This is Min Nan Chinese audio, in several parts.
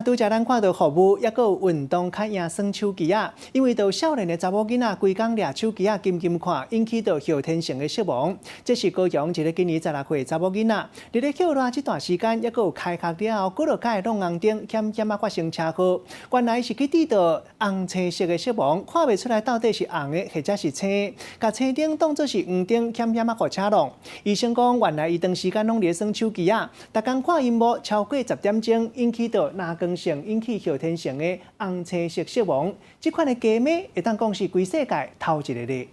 拄才咱看著服務，抑閣有運動較贏耍手機仔，因為著少年的查某囡仔規工掠手機仔，緊緊看，引起著後天性的色盲。這是高雄一个今年16歲查某囡仔，佇咧歇熱這段時間，抑閣有開學了後，幾落擺攏紅燈，險險仔發生車禍。原來是去致著紅青色的色盲，看袂出來到底是紅的或者是青，共青燈當做是黃燈，險險仔予車挵。醫生講，原來伊長時間攏佇咧耍手機仔，逐工看螢幕超過10點鐘，引起著藍光性引起後天性的紅青色色盲，這款的雞俁會當講是規世界頭一个例。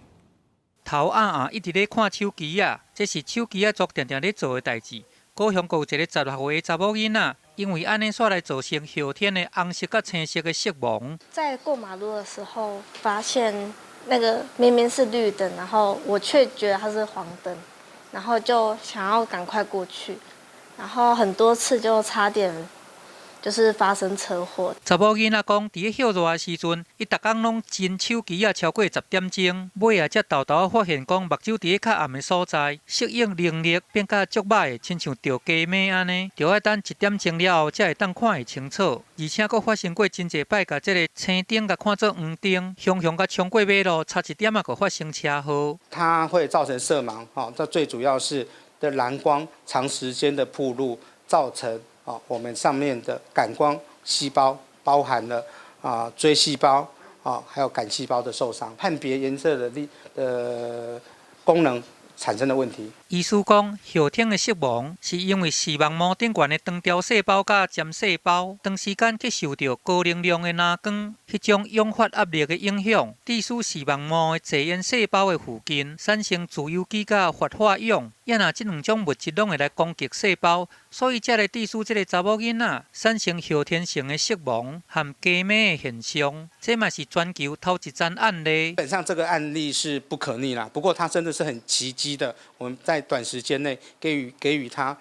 頭暗暗一直咧看手機仔，這是手機仔族定定咧做的代誌。高雄閣有一个16歲的查某囡仔，因為按呢煞來造成後天的紅色佮青色的色盲。在過馬路的時候，發現那個明明是綠燈，然後我卻覺得它是黃燈，然後就想要趕快過去，然後很多次就差點就是發生車禍。查某囡仔講，佇咧歇熱的時陣，伊逐工攏盯手機仔超過10點鐘，尾仔才沓沓仔發現講，目睭佇咧較暗的所在，適應能力變甲足䆀的，親像著雞俁按呢，著愛等1點鐘了後，才會當看會清楚。而且閣發生過真濟擺，共這个青燈共看做黃燈，雄雄共衝過馬路，差一點仔閣發生車禍。它會造成色盲，吼，這最主要是的藍光長時間的曝露造成。啊，我們上面的感光細胞包含了錐細胞啊，還有桿細胞的受傷，判別顏色的力的功能產生的問題。醫師講，後天的色盲是因為視網膜頂懸的長條細胞佮針細胞，長時間去受著高能量的藍光，彼種氧化壓力的影響，致使視網膜的濟緣細胞的附近產生自由基佮活化氧，啊若這兩種物質攏會來攻擊細胞，所以才會致使這个查某囡仔產生後天性的色盲和雞俁的現象。這嘛是全球頭一宗案例。基本上這個案例是不可逆啦，不過它真的是很奇蹟的，我們在短時間內給予他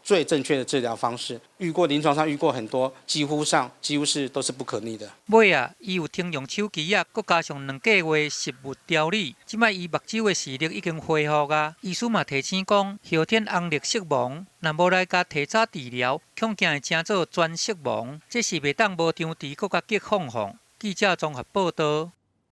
最正確的治療方式。遇過臨床上遇過很多，幾乎是都是不可逆的。尾仔，伊有停用手機仔，閣加上2個月食物調理，這擺伊目睭的視力已經恢復啊。醫師嘛提醒講，後天紅綠色盲，若無來共提早治療，恐驚會成做全色盲，這是袂當無張持，閣共激放放。記者綜合報導。